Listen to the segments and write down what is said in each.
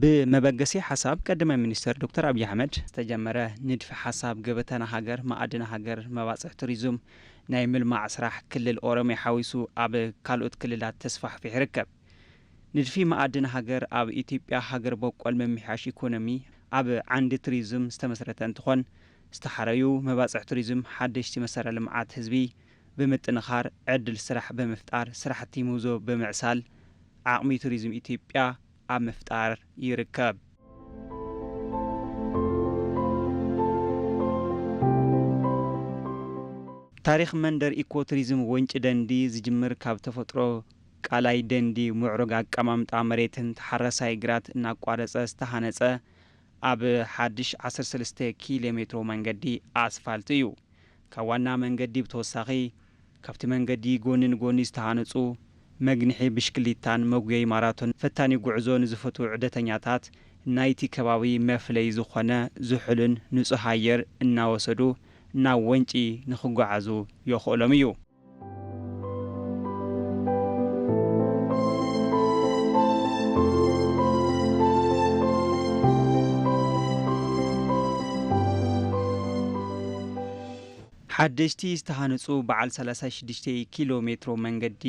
ብመበገሲ ሓሳብ ቀዳማይ ሚኒስተር ዶክተር ኣብይ ኣሕመድ ዝተጀመረ ንድፊ ሓሳብ ገበታና ሃገር፣ መኣድና ሃገር፣ መባፅሕ ቱሪዝም ናይ ምልማዕ ስራሕ ክልል ኦሮሚያ ሓዊሱ ኣብ ካልኦት ክልላት ተስፋሕፊሑ ይርከብ። ንድፊ መኣድን ሃገር ኣብ ኢትዮጵያ ሃገር በቆል ምምሕያሽ ኢኮኖሚ ኣብ ዓንዲ ቱሪዝም ዝተመስረተ እንትኾን፣ ዝተሓረዩ መባፅሕ ቱሪዝም ሓደሽቲ መሰረ ልምዓት ህዝቢ ብምጥንኻር ዕድል ስራሕ ብምፍጣር ስራሕቲ ምህዞ ብምዕሳል ዓቕሚ ቱሪዝም ኢትዮጵያ ኣብ ምፍጣር ይርከብ። ታሪኽ መንደር ኢኮ ቱሪዝም ወንጪ ደንዲ ዝጅምር ካብ ተፈጥሮ ቃላይ ደንዲ ምዕሩግ ኣቀማምጣ መሬትን ተሓራሳይ ግራት እናቋረፀ ዝተሃነፀ ኣብ ሓድሽ ዓሰርተ ሰለስተ ኪሎ ሜትሮ መንገዲ ኣስፋልት እዩ። ካብ ዋና መንገዲ ብተወሳኺ ካብቲ መንገዲ ጎኒ ንጎኒ ዝተሃነፁ መግንሒ ብሽክሊታን መጉየይ ማራቶን ፈታኒ ጉዕዞ ንዝፈትዉ ዕደተኛታት ናይቲ ከባቢ መፍለይ ዝኾነ ዝሑልን ንፁህ ኣየር እናወሰዱ ናብ ወንጪ ንኽጓዓዙ የኽእሎም እዩ። ሓደሽቲ ዝተሃነፁ በዓል ሰላሳ ሽዱሽተ ኪሎ ሜትሮ መንገዲ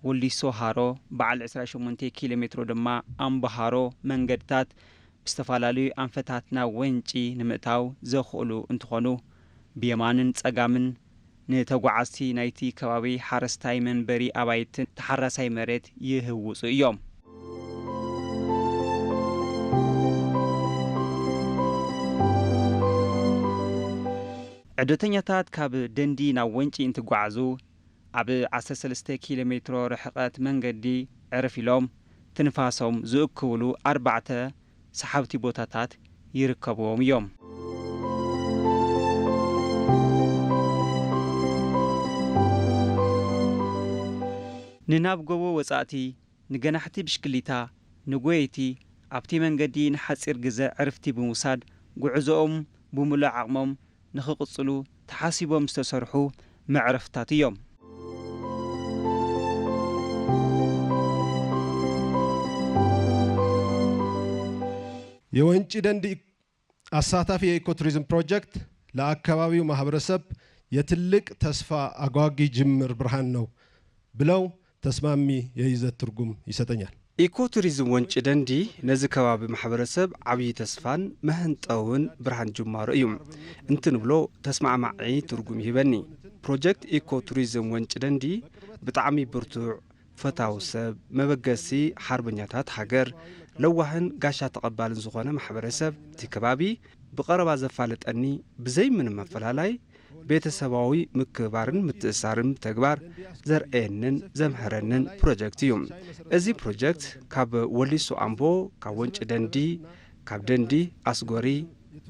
ወሊሶ ሃሮ፣ በዓል ዕስራ ሸሞንተ ኪሎ ሜትሮ ድማ ኣምቦ ሃሮ መንገድታት ብዝተፈላለዩ ኣንፈታት ናብ ወንጪ ንምእታው ዘኽእሉ እንትኾኑ፣ ብየማንን ጸጋምን ንተጓዓዝቲ ናይቲ ከባቢ ሓረስታይ መንበሪ ኣባይትን ተሓራሳይ መሬት ይህውጹ እዮም። ዕደተኛታት ካብ ደንዲ ናብ ወንጪ እንትጓዓዙ፣ ኣብ ዓሰርተ ሰለስተ ኪሎ ሜትሮ ርሕቐት መንገዲ ዕርፍ ኢሎም ትንፋሶም ዝእክብሉ ኣርባዕተ ሰሓብቲ ቦታታት ይርከብዎም እዮም። ንናብ ጎቦ ወጻእቲ፣ ንገናሕቲ ብሽክሊታ፣ ንጎየይቲ ኣብቲ መንገዲ ንሓጺር ግዘ ዕርፍቲ ብምውሳድ ጉዕዞኦም ብምሉእ ዓቕሞም ንኽቕጽሉ ተሓሲቦም ዝተሰርሑ መዕረፍታት እዮም። የወንጪ ደንዲ አሳታፊ የኢኮ ቱሪዝም ፕሮጀክት ለአካባቢው ማህበረሰብ የትልቅ ተስፋ አጓጊ ጅምር ብርሃን ነው ብለው ተስማሚ የይዘት ትርጉም ይሰጠኛል። ኢኮ ቱሪዝም ወንጪ ደንዲ ነዚ ከባቢ ማሕበረሰብ ዓብዪ ተስፋን መህንጠውን ብርሃን ጅማሮ እዩ እንትንብሎ ተስማዕማዒ ትርጉም ይህበኒ። ፕሮጀክት ኢኮ ቱሪዝም ወንጪ ደንዲ ብጣዕሚ ብርቱዕ፣ ፈታዊ ሰብ፣ መበገሲ ሓርበኛታት ሃገር፣ ለዋህን ጋሻ ተቐባልን ዝኾነ ማሕበረሰብ እቲ ከባቢ ብቐረባ ዘፋለጠኒ ብዘይ ምንም ኣፈላላይ ቤተሰባዊ ምክብባርን ምትእሳርን ብተግባር ዘርእየንን ዘምሐረንን ፕሮጀክት እዩ። እዚ ፕሮጀክት ካብ ወሊሶ ኣምቦ፣ ካብ ወንጪ ደንዲ፣ ካብ ደንዲ ኣስጎሪ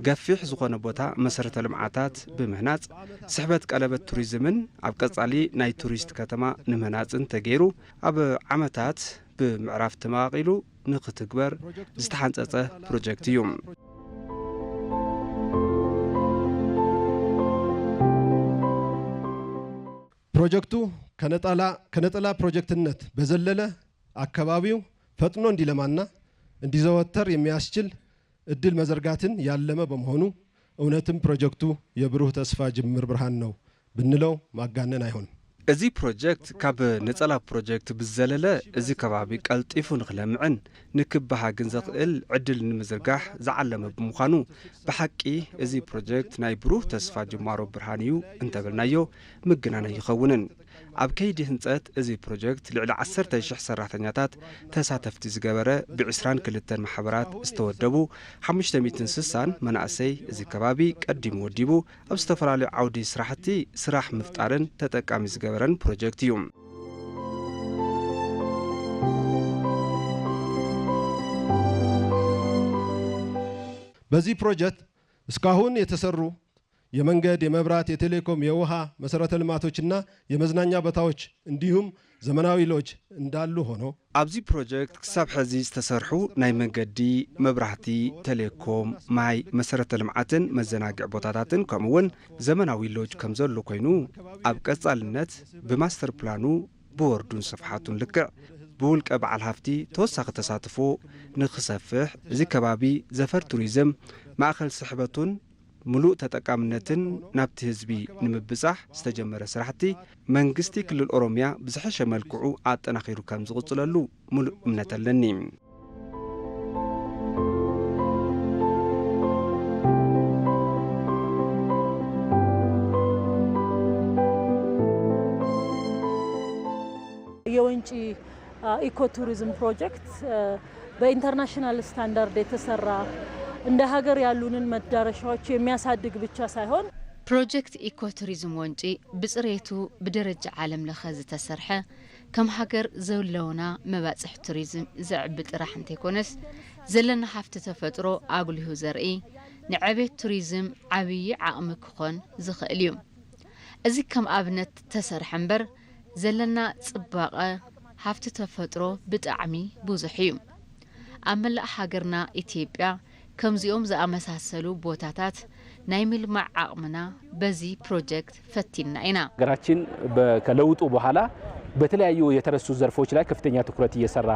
ገፊሕ ዝኾነ ቦታ መሰረተ ልምዓታት ብምህናፅ ስሕበት ቀለበት ቱሪዝምን ኣብ ቀፃሊ ናይ ቱሪስት ከተማ ንምህናፅን ተገይሩ ኣብ ዓመታት ብምዕራፍ ተመቓቒሉ ንክትግበር ዝተሓንፀፀ ፕሮጀክት እዩ። ፕሮጀክቱ ከነጠላ ከነጠላ ፕሮጀክትነት በዘለለ አካባቢው ፈጥኖ እንዲለማና እንዲዘወተር የሚያስችል እድል መዘርጋትን ያለመ በመሆኑ እውነትም ፕሮጀክቱ የብሩህ ተስፋ ጅምር ብርሃን ነው ብንለው ማጋነን አይሆንም። እዚ ፕሮጀክት ካብ ነጸላ ፕሮጀክት ብዘለለ እዚ ከባቢ ቀልጢፉ ንክለምዕን ንክበሃግን ዘኽእል ዕድል ንምዝርጋሕ ዝዓለመ ብምዃኑ ብሓቂ እዚ ፕሮጀክት ናይ ብሩህ ተስፋ ጅማሮ ብርሃን እዩ እንተበልናዮ ምግናን ኣይኸውንን። ኣብ ከይዲ ህንፀት እዚ ፕሮጀክት ልዕሊ ዓሰርተ ሽሕ ሰራሕተኛታት ተሳተፍቲ ዝገበረ ብዕስራን ክልተን ማሕበራት ዝተወደቡ ሓሙሽተ ሚእትን ስሳን መናእሰይ እዚ ከባቢ ቀዲሙ ወዲቡ ኣብ ዝተፈላለዩ ዓውዲ ስራሕቲ ስራሕ ምፍጣርን ተጠቃሚ ዝገበረን ፕሮጀክት እዩ። በዚህ ፕሮጀክት እስካሁን የተሰሩ የመንገድ፣ የመብራት፣ የቴሌኮም፣ የውሃ መሰረተ ልማቶችና የመዝናኛ ቦታዎች እንዲሁም ዘመናዊ ሎጅ እንዳሉ ሆኖ፣ ኣብዚ ፕሮጀክት ክሳብ ሕዚ ዝተሰርሑ ናይ መንገዲ፣ መብራህቲ፣ ቴሌኮም፣ ማይ፣ መሰረተ ልምዓትን መዘናግዒ ቦታታትን ከምኡ እውን ዘመናዊ ሎጅ ከም ዘሎ ኮይኑ ኣብ ቀጻልነት ብማስተር ፕላኑ ብወርዱን ስፍሓቱን ልክዕ ብውልቀ በዓል ሃፍቲ ተወሳኺ ተሳትፎ ንክሰፍሕ፣ እዚ ከባቢ ዘፈር ቱሪዝም ማእኸል ስሕበቱን ምሉእ ተጠቃምነትን ናብቲ ህዝቢ ንምብጻሕ ዝተጀመረ ስራሕቲ መንግስቲ ክልል ኦሮሚያ ብዝሐሸ መልክዑ ኣጠናኺሩ ከም ዝቕጽለሉ ምሉእ እምነት ኣለኒ። የወንጪ ኢኮ ቱሪዝም ፕሮጀክት በኢንተርናሽናል ስታንዳርድ የተሰራ፣ እንደ ሀገር ያሉንን መዳረሻዎች የሚያሳድግ ብቻ ሳይሆን፣ ፕሮጀክት ኢኮ ቱሪዝም ወንጪ ብፅሬቱ ብደረጃ ዓለም ለኸ ዝተሰርሐ፣ ከም ሃገር ዘለውና መባፅሕ ቱሪዝም ዘዕቢ ጥራሕ እንተይኮነስ፣ ዘለና ሃፍቲ ተፈጥሮ ኣጉሊሁ ዘርኢ፣ ንዕቤት ቱሪዝም ዓብዪ ዓቕሚ ክኾን ዝኽእል እዩ። እዚ ከም ኣብነት ተሰርሐ እምበር፣ ዘለና ፅባቐ ሃፍቲ ተፈጥሮ ብጣዕሚ ብዙሕ እዩ። ኣብ መላእ ሃገርና ኢትዮጵያ ከምዚኦም ዝኣመሳሰሉ ቦታታት ናይ ምልማዕ ዓቕምና በዚ ፕሮጀክት ፈቲንና ኢና። ሀገራችን በ- ከለውጡ በኋላ በተለያዩ የተረሱ ዘርፎች ላይ ከፍተኛ ትኩረት እየሰራ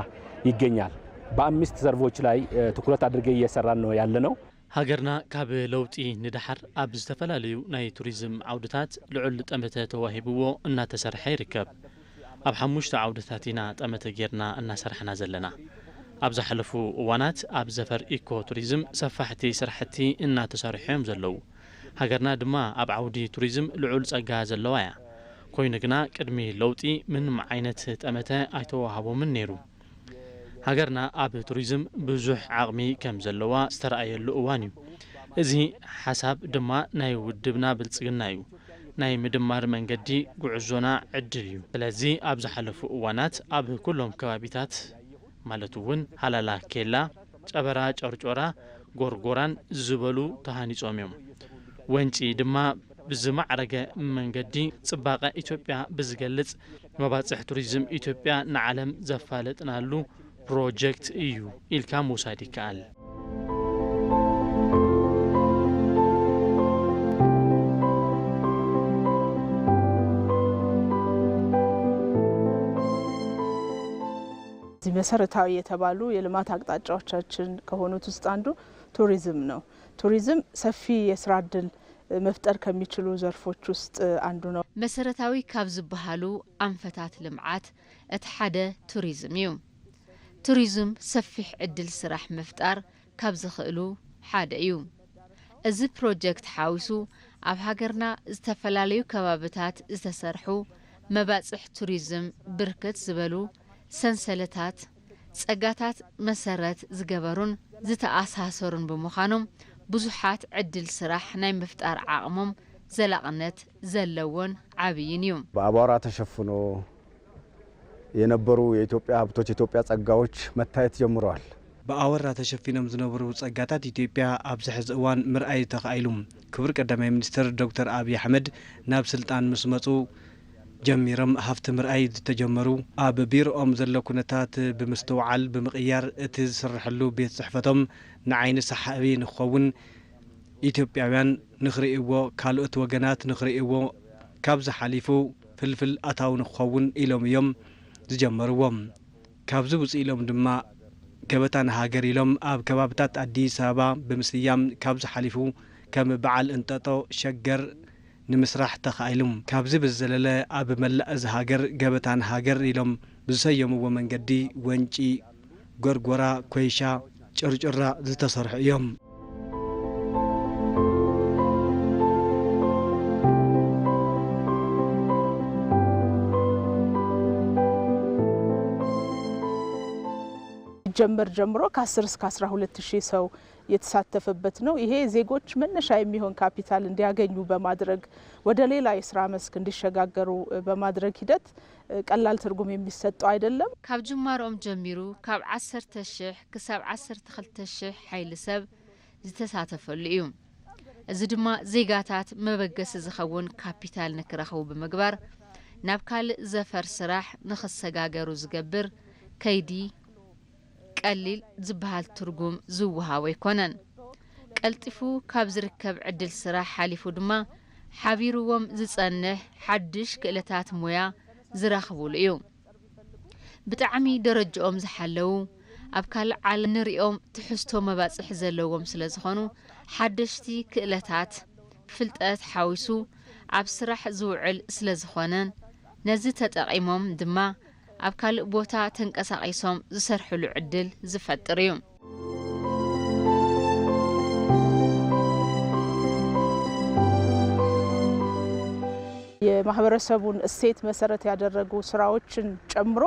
ይገኛል። በአምስት ዘርፎች ላይ ትኩረት አድርገን እየሰራን ነው ያለነው። ሃገርና ካብ ለውጢ ንደሓር ኣብ ዝተፈላለዩ ናይ ቱሪዝም ዓውድታት ልዑል ጠመተ ተዋሂብዎ እናተሰርሐ ይርከብ። ኣብ ሓሙሽተ ዓውድታት ኢና ጠመተ ጌርና እናሰራሕና ዘለና። ኣብ ዝሓለፉ እዋናት ኣብ ዘፈር ኢኮ ቱሪዝም ሰፋሕቲ ስራሕቲ እናተሰርሑ እዮም ዘለዉ። ሃገርና ድማ ኣብ ዓውዲ ቱሪዝም ልዑል ጸጋ ዘለዋ እያ። ኮይኑ ግና ቅድሚ ለውጢ ምንም ዓይነት ጠመተ ኣይተዋህቦምን ነይሩ። ሃገርና ኣብ ቱሪዝም ብዙሕ ዓቕሚ ከም ዘለዋ ዝተረኣየሉ እዋን እዩ። እዚ ሓሳብ ድማ ናይ ውድብና ብልጽግና እዩ። ናይ ምድማር መንገዲ ጉዕዞና ዕድል እዩ። ስለዚ ኣብ ዝሓለፉ እዋናት ኣብ ኩሎም ከባቢታት ማለት እውን ሃላላ ኬላ፣ ጨበራ ጨርጮራ፣ ጎርጎራን ዝበሉ ተሃኒጾም እዮም። ወንጪ ድማ ብዝማዕረገ መንገዲ ጽባቐ ኢትዮጵያ ብዝገልጽ መባጽሕ ቱሪዝም ኢትዮጵያ ንዓለም ዘፋለጥናሉ ፕሮጀክት እዩ ኢልካ ምውሳድ ይከኣል። እዚህ መሰረታዊ የተባሉ የልማት አቅጣጫዎቻችን ከሆኑት ውስጥ አንዱ ቱሪዝም ነው። ቱሪዝም ሰፊ የስራ እድል መፍጠር ከሚችሉ ዘርፎች ውስጥ አንዱ ነው። መሰረታዊ ካብ ዝበሃሉ ኣንፈታት ልምዓት እቲ ሓደ ቱሪዝም እዩ። ቱሪዝም ሰፊሕ ዕድል ስራሕ ምፍጣር ካብ ዝኽእሉ ሓደ እዩ። እዚ ፕሮጀክት ሓዊሱ ኣብ ሃገርና ዝተፈላለዩ ከባብታት ዝተሰርሑ መባፅሕ ቱሪዝም ብርክት ዝበሉ ሰንሰለታት ጸጋታት መሰረት ዝገበሩን ዝተኣሳሰሩን ብምዃኖም ብዙሓት ዕድል ስራሕ ናይ ምፍጣር ዓቕሞም ዘላቕነት ዘለዎን ዓብይን እዩ። በአቧራ ተሸፍኖ የነበሩ የኢትዮጵያ ሀብቶች፣ የኢትዮጵያ ጸጋዎች መታየት ጀምረዋል። በአቧራ ተሸፊኖም ዝነበሩ ጸጋታት ኢትዮጵያ ኣብዚ ሕዚ እዋን ምርኣይ ተኻኢሉ። ክቡር ቀዳማይ ሚኒስትር ዶክተር ኣብይ ኣሕመድ ናብ ስልጣን ምስ መጹ ጀሚሮም ሃፍቲ ምርኣይ ዝተጀመሩ፣ ኣብ ቢሮኦም ዘሎ ኩነታት ብምስትውዓል ብምቕያር እቲ ዝስርሐሉ ቤት ጽሕፈቶም ንዓይኒ ሰሓቢ ንክኸውን ኢትዮጵያውያን ንኽርእይዎ፣ ካልኦት ወገናት ንኽርእይዎ ካብዚ ሓሊፉ ፍልፍል ኣታዊ ንክኸውን ኢሎም እዮም ዝጀመርዎ። ካብዚ ውፅእ ኢሎም ድማ ገበታ ንሃገር ኢሎም ኣብ ከባብታት ኣዲስ ኣበባ ብምስያም ካብዚ ሓሊፉ ከም በዓል እንጠጦ፣ ሸገር ንምስራሕ ተኻኢሉ። ካብዚ ብዝዘለለ ኣብ መላእ እዚ ሃገር ገበታ ንሃገር ኢሎም ብዝሰየምዎ መንገዲ ወንጪ፣ ጎርጎራ፣ ኮይሻ፣ ጭርጭራ ዝተሰርሑ እዮም። ሲጀመር ጀምሮ ከ አስር እስከ አስራ ሁለት ሺህ ሰው የተሳተፈበት ነው። ይሄ ዜጎች መነሻ የሚሆን ካፒታል እንዲያገኙ በማድረግ ወደ ሌላ የስራ መስክ እንዲሸጋገሩ በማድረግ ሂደት ቀላል ትርጉም የሚሰጠው አይደለም። ካብ ጅማሮኦም ጀሚሩ ካብ ዓሰርተ ሽሕ ክሳብ ዓሰርተ ክልተ ሽሕ ሓይሊ ሰብ ዝተሳተፈሉ እዩ። እዚ ድማ ዜጋታት መበገሲ ዝኸውን ካፒታል ንክረኽቡ ብምግባር ናብ ካልእ ዘፈር ስራሕ ንክሰጋገሩ ዝገብር ከይዲ ቀሊል ዝበሃል ትርጉም ዝወሃቦ ኣይኮነን። ቀልጢፉ ካብ ዝርከብ ዕድል ስራሕ ሓሊፉ ድማ ሓቢርዎም ዝጸንሕ ሓድሽ ክእለታት ሞያ ዝረኽብሉ እዩ። ብጣዕሚ ደረጃኦም ዝሓለዉ፣ ኣብ ካልእ ዓለም ንሪኦም ትሕዝቶ መባፅሕ ዘለዎም ስለ ዝኾኑ፣ ሓደሽቲ ክእለታት፣ ፍልጠት ሓዊሱ ኣብ ስራሕ ዝውዕል ስለ ዝኾነን፣ ነዚ ተጠቒሞም ድማ ኣብ ካልእ ቦታ ተንቀሳቒሶም ዝሰርሕሉ ዕድል ዝፈጥር እዩ። የማህበረሰቡን እሴት መሰረት ያደረጉ ስራዎችን ጨምሮ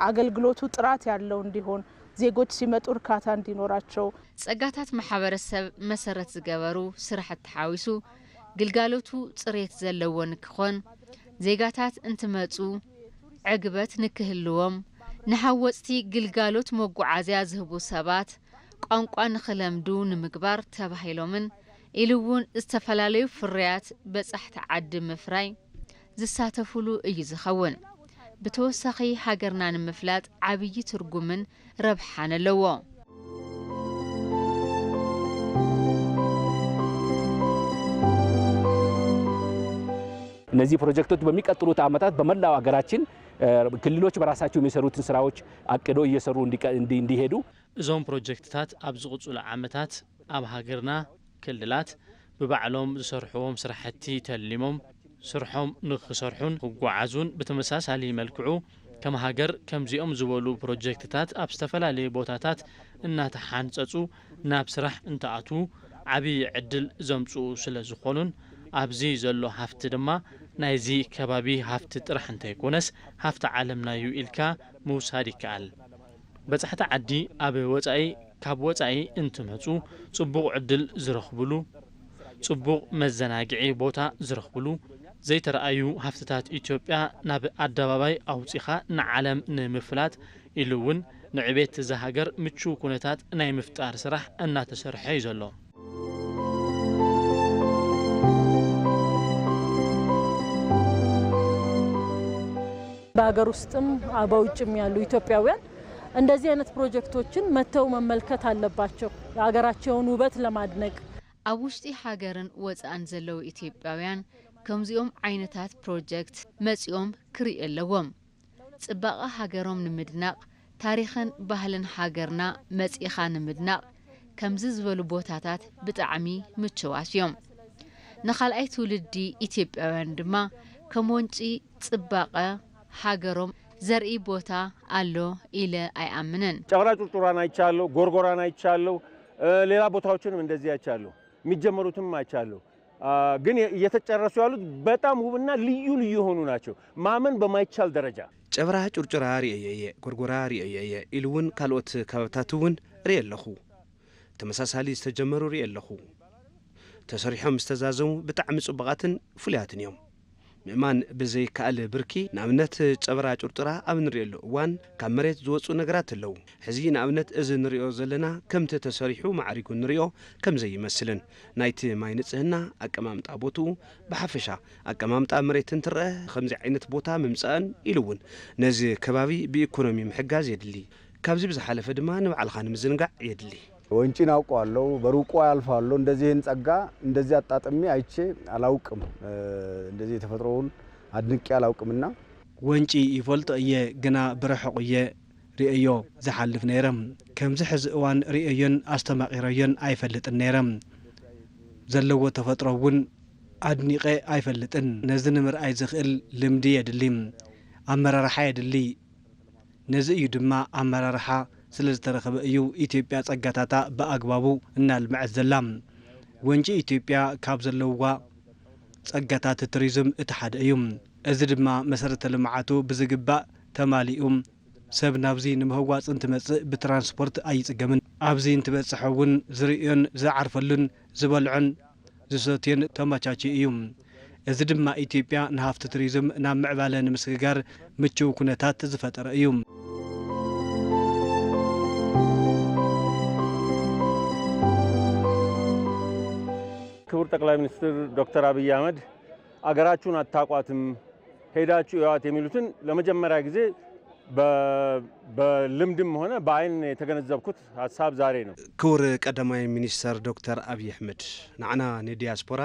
አገልግሎቱ ጥራት ያለው እንዲሆን፣ ዜጎች ሲመጡ እርካታ እንዲኖራቸው፣ ጸጋታት ማሕበረሰብ መሰረት ዝገበሩ ስራሕቲ ሓዊሱ ግልጋሎቱ ጽሬት ዘለዎ ንክኾን፣ ዜጋታት እንትመጹ ዕግበት ንክህልዎም፣ ንሃወጽቲ ግልጋሎት መጓዓዝያ ዝህቡ ሰባት ቋንቋ ንኽለምዱ ንምግባር ተባሂሎምን ኢሉ እውን ዝተፈላለዩ ፍርያት በጻሕቲ ዓዲ ምፍራይ ዝሳተፉሉ እዩ ዝኸውን። ብተወሳኺ ሃገርና ንምፍላጥ ዓብዪ ትርጉምን ረብሓን ኣለዎ። እነዚህ ፕሮጀክቶች በሚቀጥሉት ዓመታት በመላው ሀገራችን ክልሎች በራሳቸው የሚሰሩትን ስራዎች አቅዶ እየሰሩ እንዲሄዱ እዞም ፕሮጀክትታት ኣብ ዝቕፅሉ ዓመታት ኣብ ሃገርና ክልላት ብባዕሎም ዝሰርሕዎም ስራሕቲ ተሊሞም ስርሖም ንክሰርሑን ክጓዓዙን ብተመሳሳሊ መልክዑ ከም ሃገር ከምዚኦም ዝበሉ ፕሮጀክትታት ኣብ ዝተፈላለዩ ቦታታት እናተሓንፀፁ ናብ ስራሕ እንትኣትዉ ዓብዪ ዕድል ዘምፅኡ ስለ ዝኾኑን ኣብዚ ዘሎ ሃፍቲ ድማ ናይዚ ከባቢ ሃፍቲ ጥራሕ እንተይኮነስ ሃፍቲ ዓለምና እዩ ኢልካ ምውሳድ ይከኣል። በጻሕቲ ዓዲ ኣብ ወጻኢ ካብ ወጻኢ እንትመጹ ጽቡቕ ዕድል ዝረኽብሉ፣ ጽቡቕ መዘናግዒ ቦታ ዝረኽብሉ፣ ዘይተረኣዩ ሃፍትታት ኢትዮጵያ ናብ ኣደባባይ ኣውጺኻ ንዓለም ንምፍላጥ ኢሉ እውን ንዕቤት እዛ ሃገር ምቹው ኩነታት ናይ ምፍጣር ስራሕ እናተሰርሐ እዩ ዘሎ። በሀገር ውስጥም በውጭም ያሉ ኢትዮጵያውያን እንደዚህ አይነት ፕሮጀክቶችን መጥተው መመልከት አለባቸው። የሀገራቸውን ውበት ለማድነቅ። ኣብ ውሽጢ ሃገርን ወፃእን ዘለዉ ኢትዮጵያውያን ከምዚኦም ዓይነታት ፕሮጀክት መፂኦም ክርእዩ ኣለዎም። ፅባቐ ሃገሮም ንምድናቕ፣ ታሪኽን ባህልን ሃገርና መፂእኻ ንምድናቕ ከምዚ ዝበሉ ቦታታት ብጣዕሚ ምችዋት እዮም። ንኻልኣይ ትውልዲ ኢትዮጵያውያን ድማ ከም ወንጪ ፅባቐ ሃገሮም ዘርኢ ቦታ ኣሎ ኢለ ኣይኣምንን። ጨበራ ጩርጩራን አይቻለሁ፣ ጎርጎራን አይቻለሁ፣ ሌላ ቦታዎችንም እንደዚህ አይቻለሁ። የሚጀመሩትም አይቻለሁ። ግን እየተጨረሱ ያሉት በጣም ውብና ልዩ ልዩ የሆኑ ናቸው። ማመን በማይቻል ደረጃ። ጨበራ ጩርጩራ ርእየዮ እየ፣ ጎርጎራ ርእየዮ እየ ኢሉ እውን ካልኦት ከባብታት እውን ርእየ ኣለኹ። ተመሳሳሊ ዝተጀመሩ ርእየ ኣለኹ። ተሰሪሖም ዝተዛዘሙ ብጣዕሚ ጽቡቓትን ፍሉያትን እዮም። ምእማን ብዘይከኣል ብርኪ፣ ንኣብነት ጨበራ ጩርጩራ ኣብ ንርእየሉ እዋን ካብ መሬት ዝወጹ ነገራት ኣለዉ። ሕዚ ንኣብነት እዚ ንርእዮ ዘለና ከምቲ ተሰሪሑ ማዕሪጉ ንርእዮ ከም ዘይመስልን ናይቲ ማይ ንጽህና ኣቀማምጣ ቦትኡ ብሓፈሻ ኣቀማምጣ መሬት እንትረአ ከምዚ ዓይነት ቦታ ምምጻእን ኢሉ እውን ነዚ ከባቢ ብኢኮኖሚ ምሕጋዝ የድሊ። ካብዚ ብዝሓለፈ ድማ ንባዕልኻ ንምዝንጋዕ የድሊ። ወንጪን አውቀዋለሁ፣ በሩቁ አልፋለሁ። እንደዚህ ይህን ጸጋ እንደዚህ አጣጥሜ አይቼ አላውቅም። እንደዚህ የተፈጥሮውን አድንቄ አላውቅምና ወንጪ ይፈልጦ እየ ግና ብርሑቕ እየ ርእየዮ ዝሓልፍ ነይረ። ከምዚ ሕዚ እዋን ርእየዮን ኣስተማቒረዮን ኣይፈልጥን ነይረ። ዘለዎ ተፈጥሮ እውን ኣድኒቐ ኣይፈልጥን። ነዚ ንምርኣይ ዘኽእል ልምዲ የድሊ፣ ኣመራርሓ የድሊ። ነዚ እዩ ድማ ኣመራርሓ ስለ ዝተረኸበ እዩ ኢትዮጵያ ጸጋታታ ብኣግባቡ እናልምዐት ዘላ። ወንጪ ኢትዮጵያ ካብ ዘለውዋ ጸጋታት ቱሪዝም እቲ ሓደ እዩ። እዚ ድማ መሰረተ ልምዓቱ ብዝግባእ ተማሊኡ ሰብ ናብዚ ንምህዋፅ እንትመፅእ ብትራንስፖርት ኣይፅገምን። ኣብዚ እንትበፅሖ እውን ዝርእዮን ዝዓርፈሉን ዝበልዖን ዝሰትዮን ተመቻችዩ እዩ። እዚ ድማ ኢትዮጵያ ንሃፍቲ ቱሪዝም ናብ ምዕባለ ንምስግጋር ምችው ኩነታት ዝፈጠረ እዩ። ክቡር ጠቅላይ ሚኒስትር ዶክተር አብይ አህመድ አገራችሁን አታቋትም ሄዳችሁ እዩዋት የሚሉትን ለመጀመሪያ ጊዜ በልምድም ሆነ በአይን የተገነዘብኩት ሀሳብ ዛሬ ነው። ክቡር ቀዳማይ ሚኒስተር ዶክተር ኣብይ ኣሕመድ፣ ንዓና ንዲያስፖራ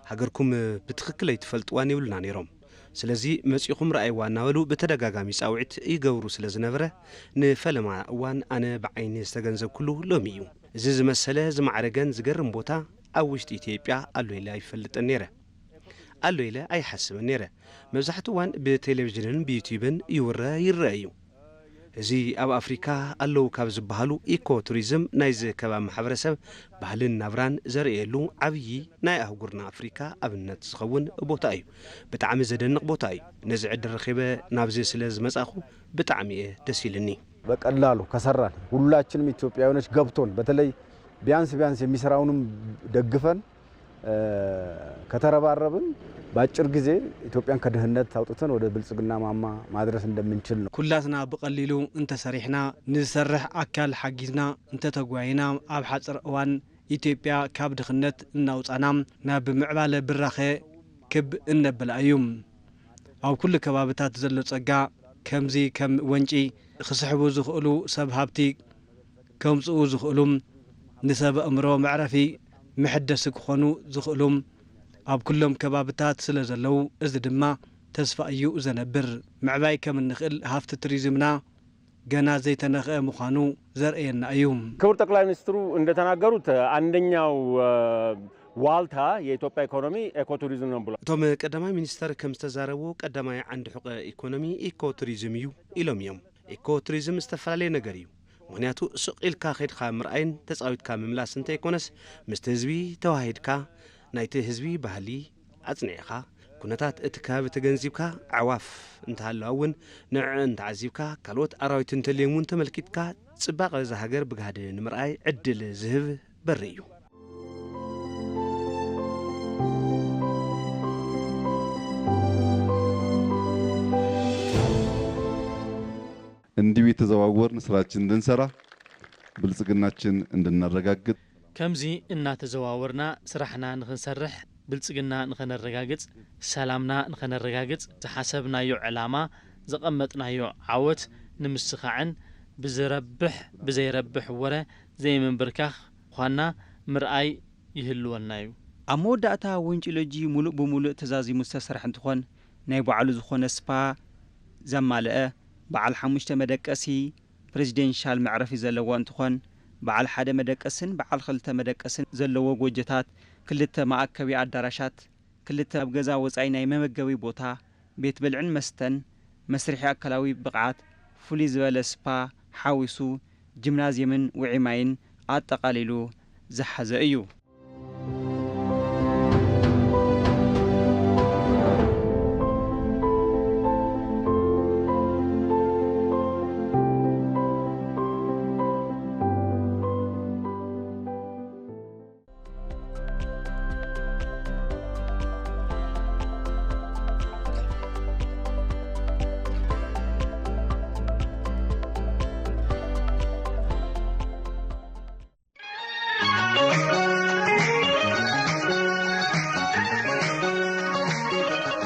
ሃገርኩም ብትኽክል ኣይትፈልጥዋን ይብሉና ነይሮም። ስለዚ መጺኹም ረኣይዋ እናበሉ ብተደጋጋሚ ጻውዒት ይገብሩ ስለ ዝነበረ፣ ንፈለማ እዋን ኣነ ብዓይኒ ዝተገንዘብኩሉ ሎሚ እዩ። እዚ ዝመሰለ ዝማዕረገን ዝገርም ቦታ ኣብ ውሽጢ ኢትዮጵያ ኣሎ ኢለ ኣይፈልጥን ነይረ። ኣሎ ኢለ ኣይሓስብን ነይረ። መብዛሕትኡ እዋን ብቴሌቪዥንን ብዩቲዩብን ይውረ ይረአ እዩ። እዚ ኣብ ኣፍሪካ ኣለዉ ካብ ዝበሃሉ ኢኮ ቱሪዝም ናይዚ ከባቢ ማሕበረሰብ ባህልን ናብራን ዘርእየሉ ዓብዪ ናይ ኣህጉርና ኣፍሪካ ኣብነት ዝኸውን ቦታ እዩ። ብጣዕሚ ዘደንቕ ቦታ እዩ። ነዚ ዕድል ረኺበ ናብዚ ስለ ዝመጻኹ ብጣዕሚ እየ ደስ ኢልኒ። በቀላሉ ከሰራን ሁላችንም ኢትዮጵያውያኖች ገብቶን በተለይ ቢያንስ ቢያንስ የሚሰራውንም ደግፈን ከተረባረብን በአጭር ጊዜ ኢትዮጵያን ከድህነት አውጥተን ወደ ብልጽግና ማማ ማድረስ እንደምንችል ነው። ኩላትና ብቐሊሉ እንተሰሪሕና፣ ንዝሰርሕ ኣካል ሓጊዝና እንተተጓይና፣ ኣብ ሓጽር እዋን ኢትዮጵያ ካብ ድኽነት እናውጻና ናብ ምዕባለ ብራኸ ክብ እነብላ እዩ። ኣብ ኩሉ ከባብታት ዘሎ ጸጋ ከምዚ ከም ወንጪ ክስሕቡ ዝኽእሉ ሰብ ሃብቲ ከምጽኡ ዝኽእሉ፣ ንሰብ ኣእምሮ መዕረፊ መሐደሲ ክኾኑ ዝኽእሉ ኣብ ኩሎም ከባብታት ስለ ዘለዉ፣ እዚ ድማ ተስፋ እዩ ዘነብር። ምዕባይ ከም እንኽእል ሃፍቲ ቱሪዝምና ገና ዘይተነኽአ ምዃኑ ዘርእየና እዩ። ክቡር ጠቅላይ ሚኒስትሩ እንደተናገሩት አንደኛው ዋልታ የኢትዮጵያ ኢኮኖሚ ኤኮቱሪዝም ነው ብሏል። እቶም ቀዳማይ ሚኒስተር ከም ዝተዛረቡ ቀዳማይ ዓንዲ ሕቆ ኢኮኖሚ ኢኮ ቱሪዝም እዩ ኢሎም እዮም። ኢኮ ቱሪዝም ዝተፈላለየ ነገር እዩ። ምኽንያቱ ሱቕ ኢልካ ኸይድካ ምርኣይን ተፃዊትካ ምምላስ እንተይኮነስ ምስቲ ህዝቢ ተዋሂድካ ናይቲ ህዝቢ ባህሊ ኣፅኒዕኻ ኩነታት እቲ ከባቢ ተገንዚብካ ኣዕዋፍ እንተሃለዋ እውን ንዕዐን ተዓዚብካ ካልኦት ኣራዊት እንተልዮም እውን ተመልኪትካ ፅባቐ እዛ ሃገር ብጋህዲ ንምርኣይ ዕድል ዝህብ በሪ እዩ። እንዲሁ የተዘዋወርን ስራችን እንድንሰራ ብልጽግናችን እንድናረጋግጥ ከምዚ እናተዘዋወርና ስራሕና ንኽንሰርሕ ብልጽግና ንኸነረጋግጽ ሰላምና ንኸነረጋግጽ ዝሓሰብናዮ ዕላማ ዘቐመጥናዮ ዓወት ንምስኻዕን ብዝረብሕ ብዘይረብሕ ወረ ዘይምንብርካኽ ምዃንና ምርኣይ ይህልወና እዩ። ኣብ መወዳእታ ወንጪ ሎጂ ሙሉእ ብሙሉእ ተዛዚሙ ዝተሰርሐ እንትኾን ናይ ባዕሉ ዝኾነ ስፓ ዘማልአ በዓል ሓሙሽተ መደቀሲ ፕሬዚደንሻል መዕረፊ ዘለዎ እንትኾን በዓል ሓደ መደቀስን በዓል ክልተ መደቀስን ዘለዎ ጎጆታት፣ ክልተ መኣከቢ ኣዳራሻት፣ ክልተ ኣብ ገዛ ወፃኢ ናይ መመገቢ ቦታ፣ ቤት ብልዕን መስተን፣ መስርሒ ኣካላዊ ብቕዓት፣ ፍሉይ ዝበለ ስፓ ሓዊሱ ጂምናዝየምን ውዒ ማይን ኣጠቓሊሉ ዝሓዘ እዩ።